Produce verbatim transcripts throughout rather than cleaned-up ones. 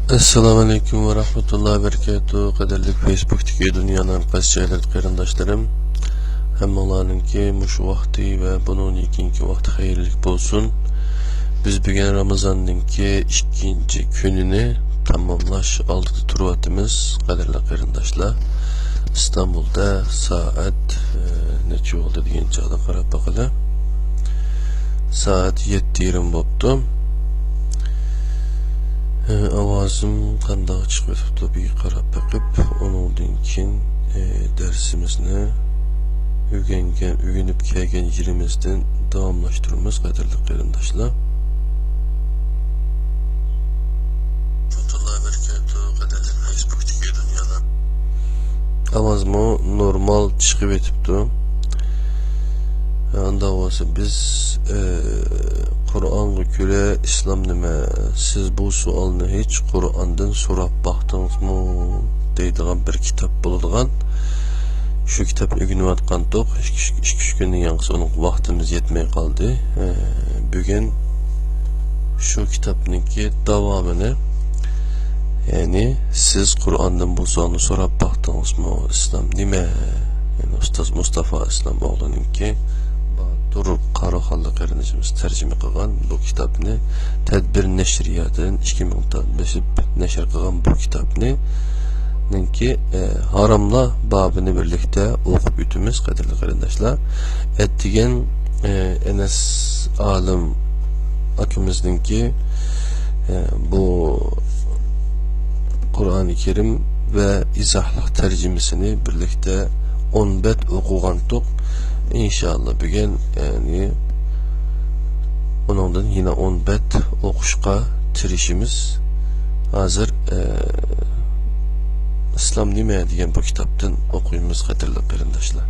ئەسسالامۇ ئەلەيكۇم ۋە رەھمەتۇللاھى ۋە بەرىكاتۇھ. قەدىرلىك فېيسبۇكتىكى دۇنيانىڭ ھەر قايسى جايلىرىدىكى قېرىنداشلىرىم، ھەممىڭلارنىڭكى مۇشۇ ۋاقتى ۋە بۇنىڭدىن كېيىنكى ۋاقتى خەيرلىك بولسۇن. بىز بۈگۈن رامىزاننىڭكى ئىككىنچى كۈنىنى تاماملاش ئالدىدا تۇرۇۋاتىمىز، قەدىرلىك قېرىنداشلار. ئىستانبۇلدا سائەت، ئە، نەچچە بولدى دېگەن چاغدا قاراپ باقىلى. سائەت يەتتە يېرىم بوپتۇ. ئە، ئاۋازىم قانداق چىقىۋېتىپتۇ، بىر قاراپ بېقىپ، ئۇنىڭدىن كېيىن، ئە، دەرسىمىزنى ئۆگەنگەن، ئۆگىنىپ كەلگەن يېرىمىزدىن داۋاملاشتۇرىمىز، قەدىرلىك قېرىنداشلار. ئاۋازمۇ نورمال چىقىۋېتىپتۇ. ئانداق بولسا بىز، ئە، قۇرئانغا كۆرە ئىسلام نېمە؟ سىز بۇ سوئالنى ھېچ قۇرئاندىن سوراپ باقتىڭىزمۇ؟ دەيدىغان بىر كىتاب بولىدىغان. شۇ كىتابنى ئۆگىنىۋاتقانتۇق. ئىككى، ئۈچ، ئىككى، ئۈچ كۈندىن ياڭزىسى ئۇنىڭ ۋاقتىمىز يەتمەي قالدى. ئە، بۈگۈن شۇ كىتابنىڭكى داۋامىنى، يەنى سىز قۇرئاندىن بۇ سوئالنى سوراپ باقتىڭىزمۇ؟ ئىسلام نېمە؟ يەنى ئۇستاز مۇستافا ئىسلام ئوغلىنىڭكى باتۇر قاراخانلىق قېرىندىشىمىز تەرجىمە قىلغان بۇ كىتابنى تەدبىر نەشرىياتىدىن ئىككى مىڭ تال بېسىپ نەشر قىلغان بۇ كىتابنى نىڭكى، ئە، ھاراملار بابىنى بىرلىكتە ئوقۇپ ئۆتىمىز، قەدىرلىك قېرىنداشلار. ئەتىگەن، ئە، ئەنەس ئالىم ئاكىمىزنىڭكى، ئە، بۇ قۇرئانى كەرىم ۋە ئىزاھلىق تەرجىمىسىنى بىرلىكتە ئون بەت ئوقۇغانتۇق. ئىنشائاللا، بۈگۈن، يەنى، ئۇنىڭدىن يەنە ئون بەت ئوقۇشقا تىرىشىمىز. ھازىر، ئە، ئىسلام نېمە دېگەن بۇ كىتابتىن ئوقۇيمىز، قەدىرلىك قېرىنداشلار.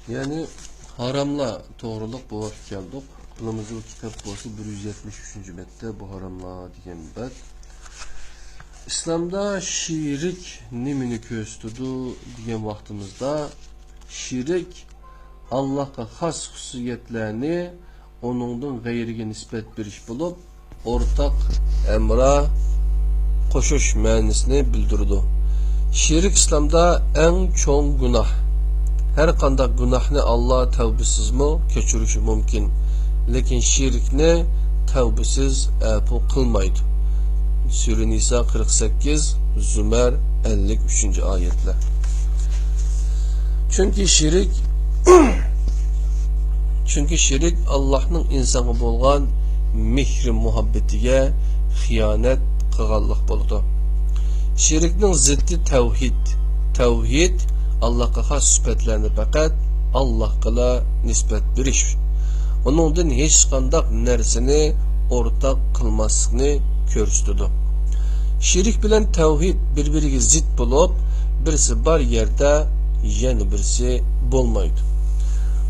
يەنى ھاراملار توغرۇلۇق بۇ ۋاقىت كەلدۇق. قولىمىزدىكى كىتاب بولسا بىر يۈز يەتمىش ئۈچىنچى بەتتە بۇ ھاراملار دېگەن بەت. ئىسلامدا شېرىك نېمىنى كۆرسىتىدۇ دېگەن ۋاقتىمىزدا، شېرىك ئاللاھقا خاس خۇسۇسىيەتلەرنى ئۇنىڭدىن غەيرىگە نىسبەت بېرىش بولۇپ، ئورتاق، ھەمراھ، قوشۇش مەنىسىنى بىلدۈرىدۇ. شېرىك ئىسلامدا ئەڭ چوڭ گۇناھ. ھەر قانداق گۇناھنى ئاللا تەۋبىسىزمۇ كەچۈرۈشى مۇمكىن، لېكىن شېرىكنى تەۋبىسىز ئەپۇ قىلمايدۇ. سۈرە نىسا قىرىق سەككىز، زۇمەر ئەللىك ئۈچىنچى ئايەتلەر. چۈنكى شېرىك، چۈنكى شېرىك ئاللاھنىڭ ئىنسانغا بولغان مېھرى مۇھەببىتىگە خىيانەت قىلغانلىق بولىدۇ. شېرىكنىڭ زىددى تەۋھىد. تەۋھىد، ئاللاھقا خاس سۈپەتلەرنى پەقەت ئاللاھقىلا نىسبەت بېرىش. ئۇنىڭدىن ھېچقانداق نەرسىنى ئورتاق قىلماسلىقنى كۆرسىتىدۇ. شېرىك بىلەن تەۋھىد بىر-بىرىگە زىت بولۇپ، بىرسى بار يەردە يەنە بىرسى بولمايدۇ.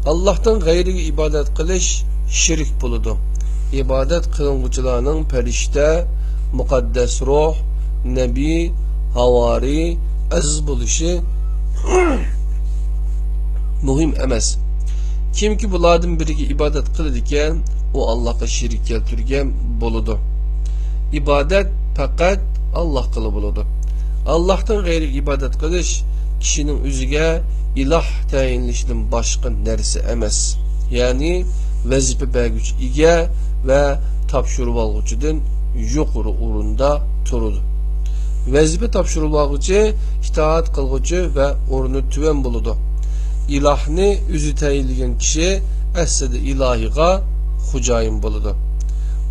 ئاللاھتىن غەيرىگە ئىبادەت قىلىش شېرىك بولىدۇ. ئىبادەت قىلىنغۇچىلارنىڭ پەرىشتە، مۇقەددەس روھ، نەبىي، ھاۋارىي، ئەزىز بولۇشى مۇھىم ئەمەس. كىمكى بۇلاردىن بىرىگە ئىبادەت قىلىدىكەن، ئۇ ئاللاھقا شېرىك كەلتۈرگەن بولىدۇ. ئىبادەت پەقەت ئاللاھقىلا بولىدۇ. ئاللاھتىن غەيرىگە ئىبادەت قىلىش كىشىنىڭ ئۆزىگە ئىلاھ تەيىنلىشىدىن باشقا نەرسە ئەمەس. يەنى ۋەزىپە بەرگۈچى ئىگە ۋە تاپشۇرۇۋالغۇچىدىن يۇقىرى ئورۇندا تۇرىدۇ. ۋەزىپە تاپشۇرۇۋالغۇچى ئىتائەت قىلغۇچى ۋە ئورنى تۆۋەن بولىدۇ. ئىلاھنى ئۆزى تەيىنلىگەن كىشى ئەسلىدە ئىلاھىغا خوجايىن بولىدۇ.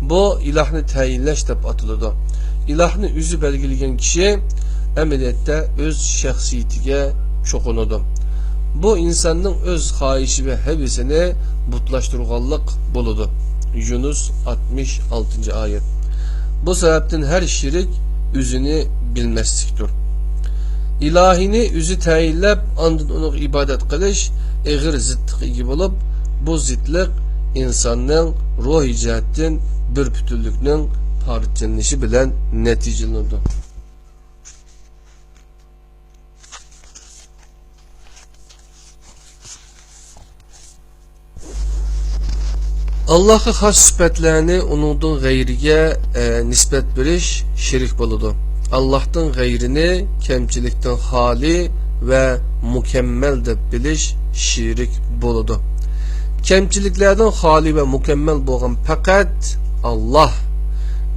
بۇ ئىلاھنى تەيىنلەش دەپ ئاتىلىدۇ. ئىلاھنى ئۆزى بەلگىلىگەن كىشى ئەمەلىيەتتە ئۆز شەخسىيىتىگە چوقۇنىدۇ. بۇ ئىنساننىڭ ئۆز خاھىشى ۋە ھەۋىسىنى بۇتلاشتۇرغانلىق بولىدۇ. يۇنۇس ئاتمىش ئالتىنچى ئايەت. بۇ سەۋەبتىن ھەر شېرىك ئۆزىنى بىلمەسلىكتۇر. ئىلاھىنى ئۆزى تەيىنلەپ، ئاندىن ئۇنىڭغا ئىبادەت قىلىش ئېغىر زىتلىققا ئىگە بولۇپ، بۇ زىتلىق ئىنساننىڭ روھىي جەھەتتىن بىر پۈتۈنلۈكنىڭ پارچىلىنىشى بىلەن نەتىجىلىنىدۇ. ئاللاھقا خاس سۈپەتلەرنى ئۇنىڭدىن غەيرىگە، ئە، نىسبەت بېرىش شېرىك بولىدۇ. ئاللاھتىن غەيرىنى كەمچىلىكتىن خالىي ۋە مۇكەممەل دەپ بىلىش شېرىك بولىدۇ. كەمچىلىكلەردىن خالىي ۋە مۇكەممەل بولغان پەقەت ئاللاھ.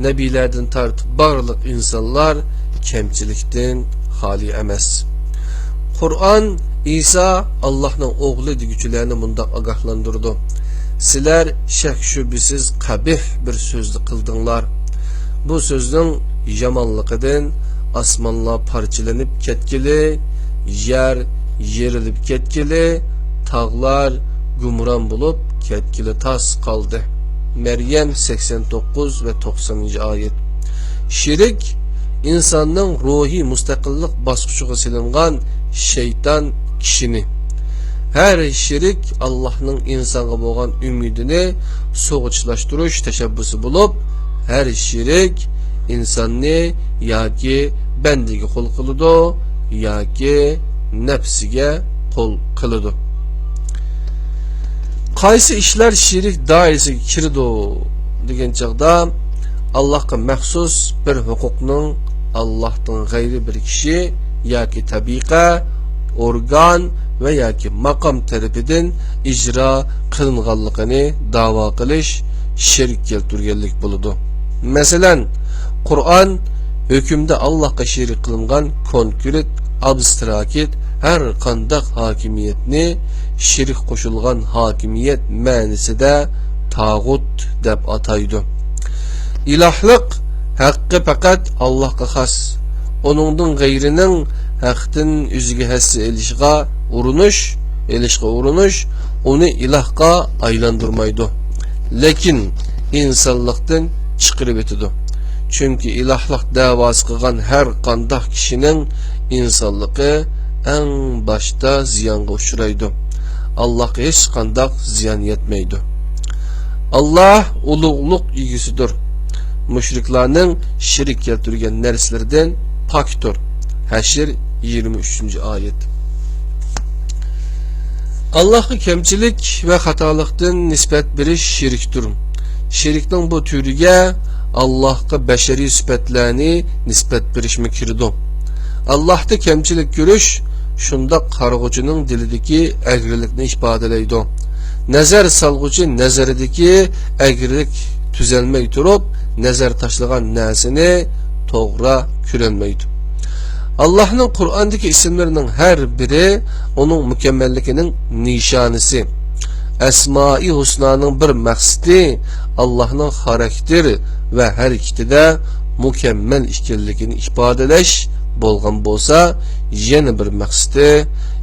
نەبىيلەردىن تارتىپ بارلىق ئىنسانلار كەمچىلىكتىن خالىي ئەمەس. قۇرئان ئىسا ئاللاھنىڭ ئوغلى دېگۈچىلەرنى مۇنداق ئاگاھلاندۇرىدۇ: سىلەر شەك-شۈبھىسىز قەبىھ بىر سۆزنى قىلدىڭلار. بۇ سۆزنىڭ يامانلىقىدىن ئاسمانلار پارچىلىنىپ كەتكىلى، يەر يېرىلىپ كەتكىلى، تاغلار گۇمران بولۇپ كەتكىلى تاس قالدى. مەريەم سەكسەن توققۇز ۋە توقسانىنچى ئايەت. شېرىك ئىنساننىڭ روھىي مۇستەقىللىق باسقۇچىغا سېلىنغان شەيتان كىشىنى. ھەر شېرىك ئاللاھنىڭ ئىنسانغا بولغان ئۈمىدىنى سۇغا چىلاشتۇرۇش تەشەببۇسى بولۇپ، ھەر شېرىك ئىنساننى ياكى بەندىگە قۇل قىلىدۇ، ياكى نەپسىگە قۇل قىلىدۇ. قايسى ئىشلار شېرىك دائىرىسىگە كىرىدۇ دېگەن چاغدا، ئاللاھقا مەخسۇس بىر ھوقۇقنىڭ ئاللاھتىن غەيرى بىر كىشى ياكى تەبىقە، ئورگان ۋە ياكى ماقام تەرىپىدىن ئىجرا قىلىنغانلىقىنى داۋا قىلىش شېرىك كەلتۈرگەنلىك بولىدۇ. مەسىلەن، قۇرئان ھۆكۈمدە ئاللاھقا شېرىك قىلىنغان كونكرېت، ئابستراكت ھەر قانداق ھاكىمىيەتنى شېرىك قوشۇلغان ھاكىمىيەت مەنىسىدە تاغۇت دەپ ئاتايدۇ. ئىلاھلىق ھەققى پەقەت ئاللاھقا خاس. ئۇنىڭدىن غەيرىنىڭ ھەقتىن ئۆزىگە ھەسسە ئېلىشىغا ئۇرۇنۇش، ئېلىشقا ئۇرۇنۇش ئۇنى ئىلاھقا ئايلاندۇرمايدۇ، لېكىن ئىنسانلىقتىن چىقىرىۋېتىدۇ. چۈنكى ئىلاھلىق دەۋاسى قىلغان ھەر قانداق كىشىنىڭ ئىنسانلىقى ئەڭ باشتا زىيانغا ئۇچرايدۇ. ئاللاھقا ھېچقانداق زىيان يەتمەيدۇ. ئاللاھ ئۇلۇغلۇق ئىگىسىدۇر. مۇشرىكلارنىڭ شېرىك كەلتۈرگەن نەرسىلىرىدىن پاكتۇر. ھەشر، يىگىرمە ئۈچىنچى ئايەت. ئاللاھقا كەمچىلىك ۋە خاتالىقتىن نىسبەت بېرىش شېرىكتۇر. شېرىكنىڭ بۇ تۈرىگە ئاللاھقا بەشەرىي سۈپەتلەرنى نىسبەت بېرىشمۇ كىرىدۇ. ئاللاھتا كەمچىلىك كۆرۈش شۇنداق قارىغۇچىنىڭ دىلىدىكى ئەگرىلىكنى ئىپادىلەيدۇ. نەزەر سالغۇچى نەزىرىدىكى ئەگرىلىك تۈزەلمەي تۇرۇپ، نەزەر تاشلىغان نەرسىنى توغرا كۆرەلمەيدۇ. ئاللاھنىڭ قۇرئاندىكى ئىسىملىرىنىڭ ھەر بىرى ئۇنىڭ مۇكەممەللىكىنىڭ نىشانىسى. ئەسمائى ھۇسنانىڭ بىر مەقسىتى ئاللاھنىڭ خاراكتېر ۋە ھەرىكىتىدە مۇكەممەل ئىكەنلىكىنى ئىپادىلەش بولغان بولسا، يەنە بىر مەقسىتى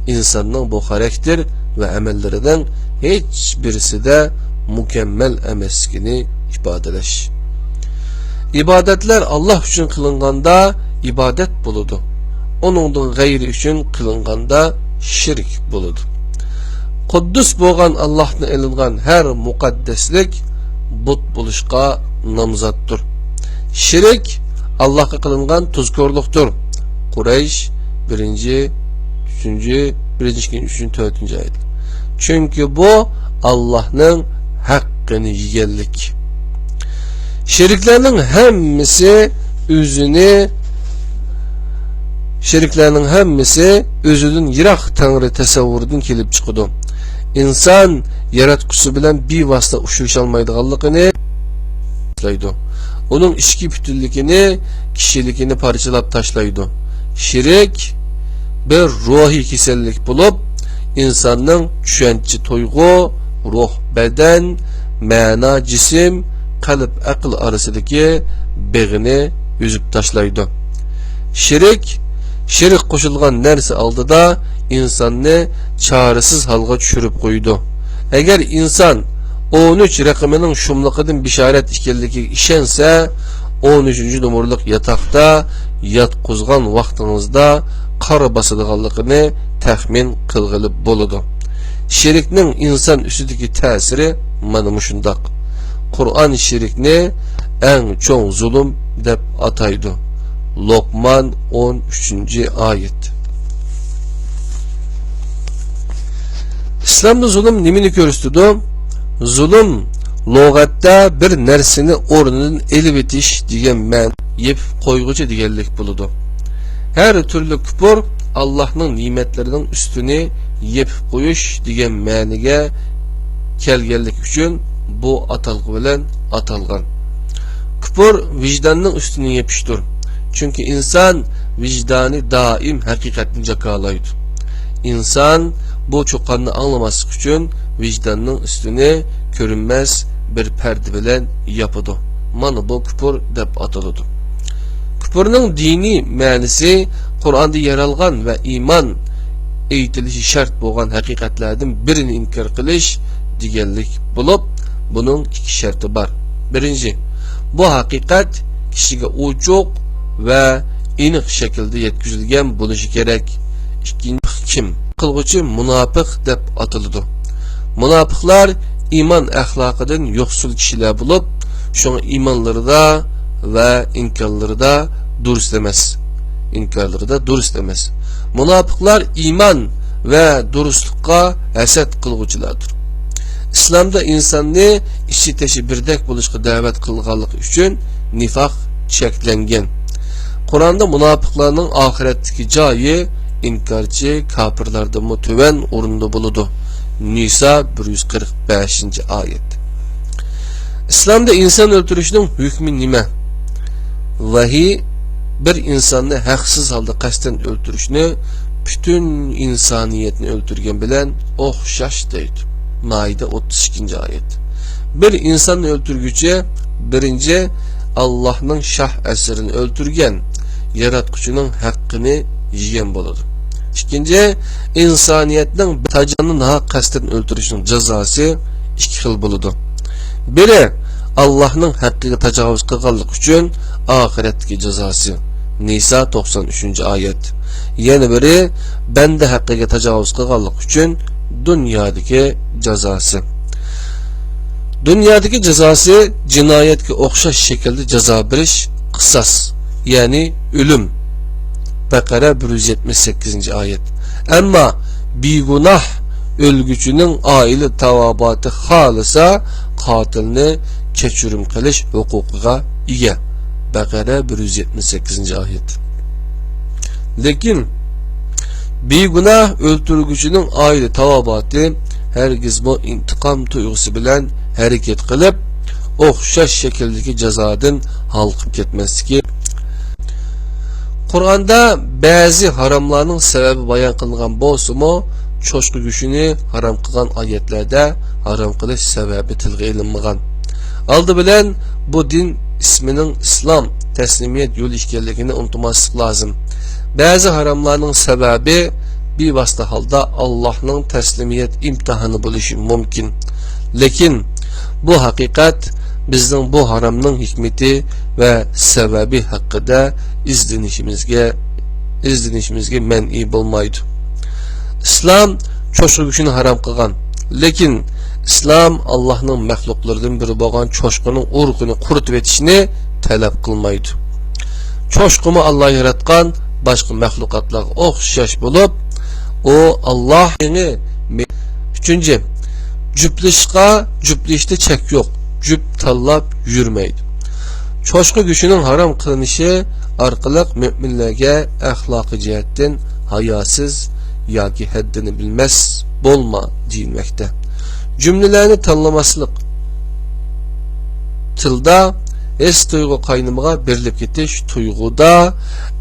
ئىنساننىڭ بۇ خاراكتېر ۋە ئەمەللىرىنىڭ ھېچ بىرسىدە مۇكەممەل ئەمەسلىكىنى ئىپادىلەش. ئىبادەتلەر ئاللاھ ئۈچۈن قىلىنغاندا ئىبادەت بولىدۇ. ئۇنىڭدىن غەيرى ئۈچۈن قىلىنغاندا شىرك بولىدۇ. قۇددۇس بولغان ئاللاھتىن ئېلىنغان ھەر مۇقەددەسلىك بۇت بولۇشقا نامزاتتۇر. شىرك ئاللاھقا قىلىنغان تۇزكورلۇقتۇر. قۇرەيش، بىرىنچى، ئۈچىنچى، بىرىنچى، ئىككىنچى، ئۈچىنچى، تۆتىنچى ئايەت. چۈنكى بۇ ئاللاھنىڭ ھەققىنى يېگەنلىك. شېرىكلەرنىڭ ھەممىسى ئۆزىنى، شېرىكلەرنىڭ ھەممىسى ئۆزىدىن يىراق تەڭرى تەسەۋۋۇرىدىن كېلىپ چىقىدۇ. ئىنسان ياراتقۇچىسى بىلەن بىۋاسىتە ئۇچرىشالمايدىغانلىقىنى ئۇنىڭ ئىچكى پۈتۈنلۈكىنى، كىشىلىكىنى پارچىلاپ تاشلايدۇ. شېرىك بىر روھىي كېسەللىك بولۇپ، ئىنساننىڭ چۈشەنچە تۇيغۇ، روھ بەدەن، مەنا جىسىم، قەلب ئەقىل ئارىسىدىكى بېغىنى ئۈزۈپ تاشلايدۇ. شېرىك، شېرىك قوشۇلغان نەرسە ئالدىدا ئىنساننى چارىسىز ھالغا چۈشۈرۈپ قويىدۇ. ئەگەر ئىنسان ئون ئۈچ رەقىمىنىڭ شۇملۇقىدىن بېشارەت ئىكەنلىكىگە ئىشەنسە، ئون ئۈچىنچى نومۇرلۇق ياتاقتا ياتقۇزغان ۋاقتىڭىزدا قارا باسىدىغانلىقىنى تەخمىن قىلغىلى بولىدۇ. شېرىكنىڭ ئىنسان ئۈستىدىكى تەسىرى مانا مۇشۇنداق. قۇرئان شېرىكنى ئەڭ چوڭ زۇلۇم دەپ ئاتايدۇ. لوقمان، ئون ئۈچىنچى ئايەت. ئىسلامدا زۇلۇم نېمىنى كۆرسىتىدۇ؟ زۇلۇم لۇغەتتە بىر نەرسىنى ئورنىدىن ئېلىۋېتىش دېگەن مەنە، يېپىپ قويغۇچى دېگەنلىك بولىدۇ. ھەر تۈرلۈك كۇپۇر ئاللاھنىڭ نېمەتلىرىنىڭ ئۈستىنى يېپىپ قويۇش دېگەن مەنىگە كەلگەنلىكى ئۈچۈن بۇ ئاتالغۇ بىلەن ئاتالغان. كۇپۇر ۋىجداننىڭ ئۈستىنى يېپىشتۇر. چۈنكى ئىنسان ۋىجدانى دائىم ھەقىقەتنى جاكارلايدۇ. ئىنسان بۇ چۇقاننى ئاڭلىماسلىق ئۈچۈن ۋىجداننىڭ ئۈستىنى كۆرۈنمەس بىر پەردە بىلەن ياپىدۇ. مانا بۇ كۇپۇر دەپ ئاتىلىدۇ. كۇپۇرنىڭ دىنىي مەنىسى قۇرئاندا يەر ئالغان ۋە ئىمان ئېيتىلىشى شەرت بولغان ھەقىقەتلەردىن بىرىنى ئىنكار قىلىش دېگەنلىك بولۇپ، بۇنىڭ ئىككى شەرتى بار. بىرىنچى، بۇ ھەقىقەت كىشىگە ئوچۇق ۋە ئېنىق شەكىلدە يەتكۈزۈلگەن بولۇشى كېرەك. ئىككىنچى، كىم قىلغۇچى مۇناپىق دەپ ئاتىلىدۇ. مۇناپىقلار ئىمان ئەخلاقىدىن يوقسۇل كىشىلەر بولۇپ، شۇڭا ئىمانلىرىدا ۋە ئىنكارلىرىدا دۇرۇس ئەمەس. ئىنكارلىرىدا دۇرۇس ئەمەس. مۇناپىقلار ئىمان ۋە دۇرۇسلۇققا ھەسەت قىلغۇچىلاردۇر. ئىسلامدا ئىنساننى ئىچى تېشى بىردەك بولۇشقا دەۋەت قىلغانلىقى ئۈچۈن نىفاق چەكلەنگەن. قۇرئاندا مۇناپىقلارنىڭ ئاخىرەتتىكى جايى ئىنكارچى كاپىرلاردىنمۇ تۆۋەن ئورۇندا بولىدۇ. نىسا بىر يۈز قىرىق بەشىنچى ئايەت. ئىسلامدا ئىنسان ئۆلتۈرۈشنىڭ ھۆكمى نېمە؟ ۋەھىي بىر ئىنساننى ھەقسىز ھالدا قەستەن ئۆلتۈرۈشنى پۈتۈن ئىنسانىيەتنى ئۆلتۈرگەن بىلەن ئوخشاش دەيدۇ. مائىدە ئوتتۇز ئىككىنچى ئايەت. بىر ئىنساننى ئۆلتۈرگۈچى بىرىنچى ئاللاھنىڭ شاھ ئەسىرىنى ئۆلتۈرگەن، ياراتقۇچىنىڭ ھەققىنى يېگەن بولىدۇ. ئىككىنچى، ئىنسانىيەتنىڭ تاجاننى ناھەق قەستەن ئۆلتۈرۈشنىڭ جازاسى ئىككى خىل بولىدۇ. بىرى، ئاللاھنىڭ ھەققىگە تاجاۋۇز قىلغانلىقى ئۈچۈن ئاخىرەتتىكى جازاسى. نىسا توقسان ئۈچىنچى ئايەت. يەنە بىرى، بەندە ھەققىگە تاجاۋۇز قىلغانلىقى ئۈچۈن دۇنيادىكى جازاسى. دۇنيادىكى جازاسى جىنايەتكە ئوخشاش شەكىلدە جازا بېرىش، قىساس، يەنى ئۆلۈم. بەقەرە بىر يۈز يەتمىش سەككىزىنچى ئايەت. ئەمما بىگۇناھ ئۆلگۈچىنىڭ ئائىلە تاۋابىئاتى خالىسا، قاتىلنى كەچۈرۈم قىلىش ھوقۇقىغا ئىگە. بەقەرە بىر يۈز يەتمىش سەككىزىنچى ئايەت. لېكىن بىگۇناھ ئۆلتۈرگۈچىنىڭ ئائىلە تاۋابىئاتى ھەرگىزمۇ ئىنتىقام تۇيغۇسى بىلەن ھەرىكەت قىلىپ، ئوخشاش شەكىلدىكى جازادىن ھالقىپ كەتمەسلىكى. قۇرئاندا بەزى ھاراملارنىڭ سەۋەبى بايان قىلىنغان بولسىمۇ، چوشقا گۆشىنى ھارام قىلغان ئايەتلەردە ھارام قىلىش سەۋەبى تىلغا ئېلىنمىغان. ئالدى بىلەن بۇ دىن ئىسمىنىڭ ئىسلام، تەسلىمىيەت يولى ئىكەنلىكىنى ئۇنتۇماسلىق لازىم. بەزى ھاراملارنىڭ سەۋەبى بىۋاسىتە ھالدا ئاللاھنىڭ تەسلىمىيەت ئىمتىھانى بولۇشى مۇمكىن. لېكىن بۇ ھەقىقەت بىزنىڭ بۇ ھارامنىڭ ھېكمىتى ۋە سەۋەبى ھەققىدە ئىزدىنىشىمىزگە، ئىزدىنىشىمىزگە مەنئى بولمايدۇ. ئىسلام چوشقا گۆشىنى ھارام قىلغان، لېكىن ئىسلام ئاللاھنىڭ مەخلۇقلىرىدىن بىرى بولغان چوشقىنىڭ ئۇرۇقىنى قۇرۇتۇۋېتىشنى تەلەپ قىلمايدۇ. چوشقىمۇ ئاللاھ ياراتقان باشقا مەخلۇقاتلارغا ئوخشاش بولۇپ، ئۇ ئاللاھ يېڭى. ئۈچىنچى، جۈپلىشىشقا، جۈپلىشىشتە چەك يوق. جۈپ تاللاپ يۈرمەيدۇ. چوشقا گۆشىنىڭ ھارام قىلىنىشى ئارقىلىق مۆمىنلەرگە ئەخلاقىي جەھەتتىن ھاياسىز ياكى ھەددىنى بىلمەس بولما دېيىلمەكتە. جۈملىلەرنى تاللىماسلىق، تىلدا ھېس تۇيغۇ قاينىمىغا بېرىلىپ كېتىش، تۇيغۇدا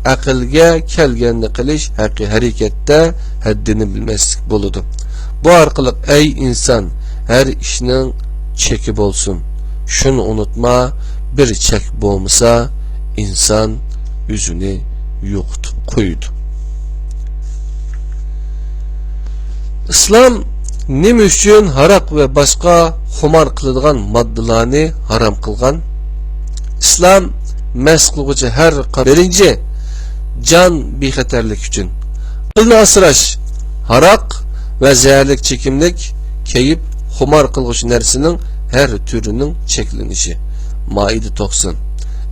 ئەقىلگە كەلگەننى قىلىش، ھەقىقىي ھەرىكەتتە ھەددىنى بىلمەسلىك بولىدۇ. بۇ ئارقىلىق، ئەي ئىنسان، ھەر ئىشنىڭ چېكى بولسۇن. شۇنى ئۇنتۇما، بىر چەك بولمىسا، ئىنسان ئۆزىنى يوقىتىپ قويىدۇ. ئىسلام نېمە ئۈچۈن ھاراق ۋە باشقا خۇمار قىلىدىغان ماددىلارنى ھارام قىلغان؟ ئىسلام مەس قىلغۇچى ھەر قا-، بىرىنچى، جان بىخەتەرلىكى ئۈچۈن. ئەقىلنى ئاسراش، ھاراق ۋە زەھەرلىك چېكىملىك، كەيپ، خۇمار قىلغۇچى نەرسىنىڭ ھەر تۈرىنىڭ چەكلىنىشى. مائىدە توقسان.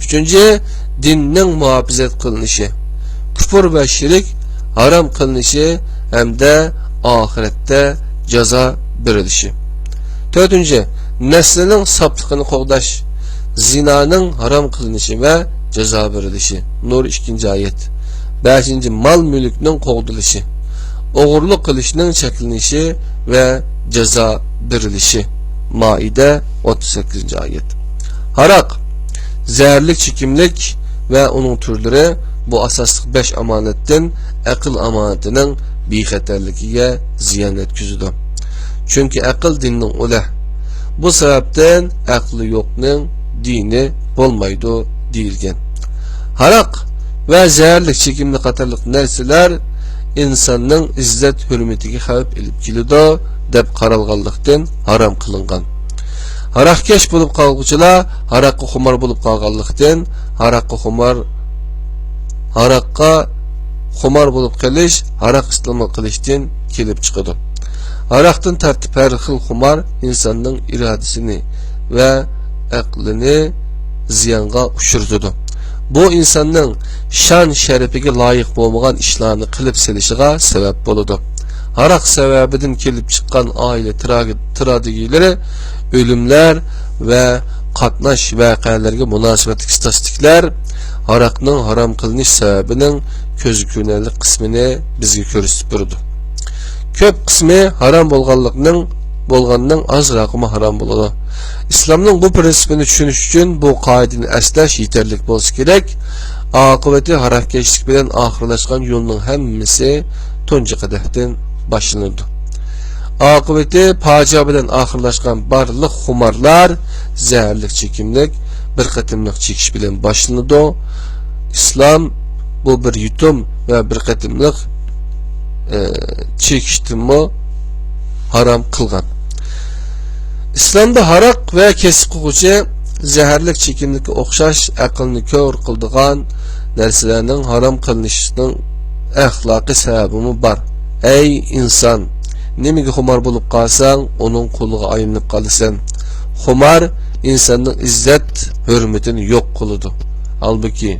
ئۈچىنچى، دىننىڭ مۇھاپىزەت قىلىنىشى. كۇپۇر ۋە شىرك ھارام قىلىنىشى ھەمدە ئاخىرەتتە جازا بېرىلىشى. تۆتىنچى، نەسلىنىڭ ساپلىقىنى قوغداش، زىنانىڭ ھارام قىلىنىشى ۋە جازا بېرىلىشى. نۇر، ئىككىنچى ئايەت. بەشىنچى، مال-مۈلۈكنىڭ قوغدىلىشى، ئوغرىلىق قىلىشنىڭ چەكلىنىشى ۋە جازا بېرىلىشى. مائىدە، ئوتتۇز سەككىزىنچى ئايەت. ھاراق، زەھەرلىك چېكىملىك ۋە ئۇنىڭ تۈرلىرى بۇ ئاساسلىق بەش ئامانەتتىن ئەقىل ئامانىتىنىڭ بىخەتەرلىكىگە زىيان يەتكۈزىدۇ. چۈنكى ئەقىل دىننىڭ ئۇلى. بۇ سەۋەبتىن ئەقلى يوقنىڭ دىنى بولمايدۇ دېيىلگەن. ھاراق ۋە زەھەرلىك چېكىملىك قاتارلىق نەرسىلەر ئىنساننىڭ ئىززەت ھۆرمىتىگە خەۋپ ئېلىپ كېلىدۇ دەپ قارالغانلىقتىن ھارام قىلىنغان. ھاراقكەش بولۇپ قالغۇچىلار ھاراققا خۇمار بولۇپ قالغانلىقتىن، ھاراققا خۇمار، ھاراققا خۇمار بولۇپ قېلىش ھاراق ئىستېمال قىلىشتىن كېلىپ چىقىدۇ. ھاراقتىن تارتىپ ھەر خىل خۇمار ئىنساننىڭ ئىرادىسىنى ۋە ئەقلىنى زىيانغا ئۇچرىتىدۇ. بۇ ئىنساننىڭ شان-شەرىپىگە لايىق بولمىغان ئىشلارنى قىلىپ سېلىشىغا سەۋەب بولىدۇ. ھاراق سەۋەبىدىن كېلىپ چىققان ئائىلە تراگ-، تراگېدىيەلىرى، ئۆلۈملەر ۋە قاتناش ۋەقەلىرىگە مۇناسىۋەتلىك ئىستاتىستىكىلار ھاراقنىڭ ھارام قىلىنىش سەۋەبىنىڭ كۆزگە كۆرۈنەرلىك قىسمىنى بىزگە كۆرسىتىپ بېرىدۇ. كۆپ قىسمى ھارام بولغانلىقنىڭ، بولغاننىڭ ئازراقىمۇ ھارام بولىدۇ. ئىسلامنىڭ بۇ پىرىنسىپىنى چۈشىنىش ئۈچۈن بۇ قائىدىنى ئەسلەش يېتەرلىك بولسا كېرەك. ئاقىۋىتى ھاراقكەشلىك بىلەن ئاخىرلاشقان يولنىڭ ھەممىسى تۇنجى قەدەھتىن باشلىنىدۇ. ئاقىۋىتى پاجىئە بىلەن ئاخىرلاشقان بارلىق خۇمارلار زەھەرلىك چېكىملىك بىر قېتىملىق چېكىش بىلەن باشلىنىدۇ. ئىسلام بۇ بىر يۇتۇم ۋە بىر قېتىملىق، ئە، چېكىشتىنمۇ ھارام قىلغان. ئىسلامدا ھاراق ۋە كەسىپ قىلغۇچى زەھەرلىك چېكىملىككە ئوخشاش ئەقىلنى كور قىلىدىغان نەرسىلەرنىڭ ھارام قىلىنىشىنىڭ ئەخلاقىي سەۋەبىمۇ بار. ئەي ئىنسان، نېمىگە خۇمار بولۇپ قالساڭ، ئۇنىڭ قۇلىغا ئايلىنىپ قالىسەن. خۇمار ئىنساننىڭ ئىززەت ھۆرمىتىنى يوق قىلىدۇ. ھالبۇكى،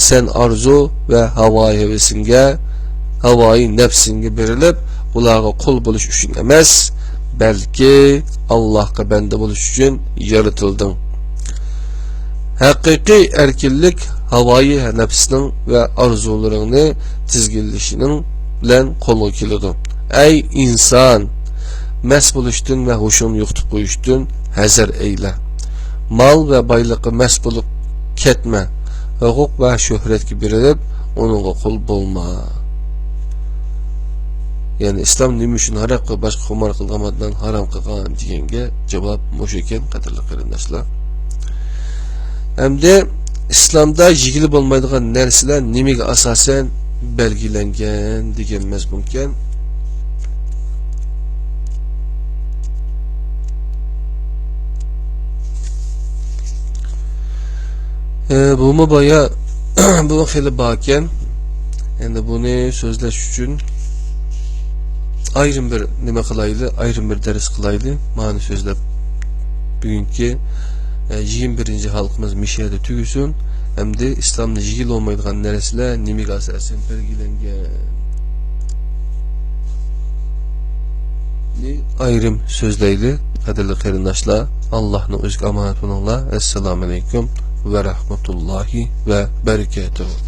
سەن ئارزۇ ۋە ھاۋايى ھەۋىسىڭگە، ھاۋايى نەپسىڭگە بېرىلىپ، ئۇلارغا قۇل بولۇش ئۈچۈن ئەمەس، بەلكى ئاللاھقا بەندە بولۇش ئۈچۈن يارىتىلدىڭ. ھەقىقىي ئەركىنلىك ھاۋايى نەپسنىڭ ۋە ئارزۇلىرىڭنى تىزگىنلىشىنىڭ بىلەن قولغا كېلىدۇ. ئەي ئىنسان! مەست بولۇشتىن ۋە ھوشۇڭنى يوقىتىپ قويۇشتىن ھەزەر ئەيلە. مال ۋە بايلىققا مەست بولۇپ كەتمە. ھوقۇق ۋە شۆھرەتكە بېرىلىپ، ئۇنىڭغا قۇل بولما. يەنى ئىسلام نېمە ئۈچۈن ھاراق ۋە باشقا خۇمار قىلغان ماددىلارنى ھارام قىلغان دېگەنگە جاۋاب مۇشۇ ئىكەن، قەدىرلىك قېرىنداشلار. ئەمدى ئىسلامدا يېگىلى بولمايدىغان نەرسىلەر نېمىگە ئاساسەن بەلگىلەنگەن دېگەن مەزمۇنكەن. ئە، بۇمۇ بايا، بۇ خېلى باركەن. ئەمدى بۇنى سۆزلەش ئۈچۈن ئايرىم بىر نېمە قىلايلى، ئايرىم بىر دەرس قىلايلى. مانا سۆزلەپ بۈگۈنكى، ئە، يىگىرمە بىرىنچى ھالقىمىز مۇشۇ يەردە تۈگىسۇن. ئەمدى ئىسلامدا يېگىلى بولمايدىغان نەرسىلەر نېمىگە ئاساسەن بەلگىلەنگەن؟ ئايرىم سۆزلەيلى، قەدىرلىك قېرىنداشلار. ئاللاھنىڭ ئۆزىگە ئامانەت بولۇڭلار. ئەسسالامۇئەلەيكۇم ۋە رەھمەتۇللاھى ۋە بەرىكاتۇھۇ.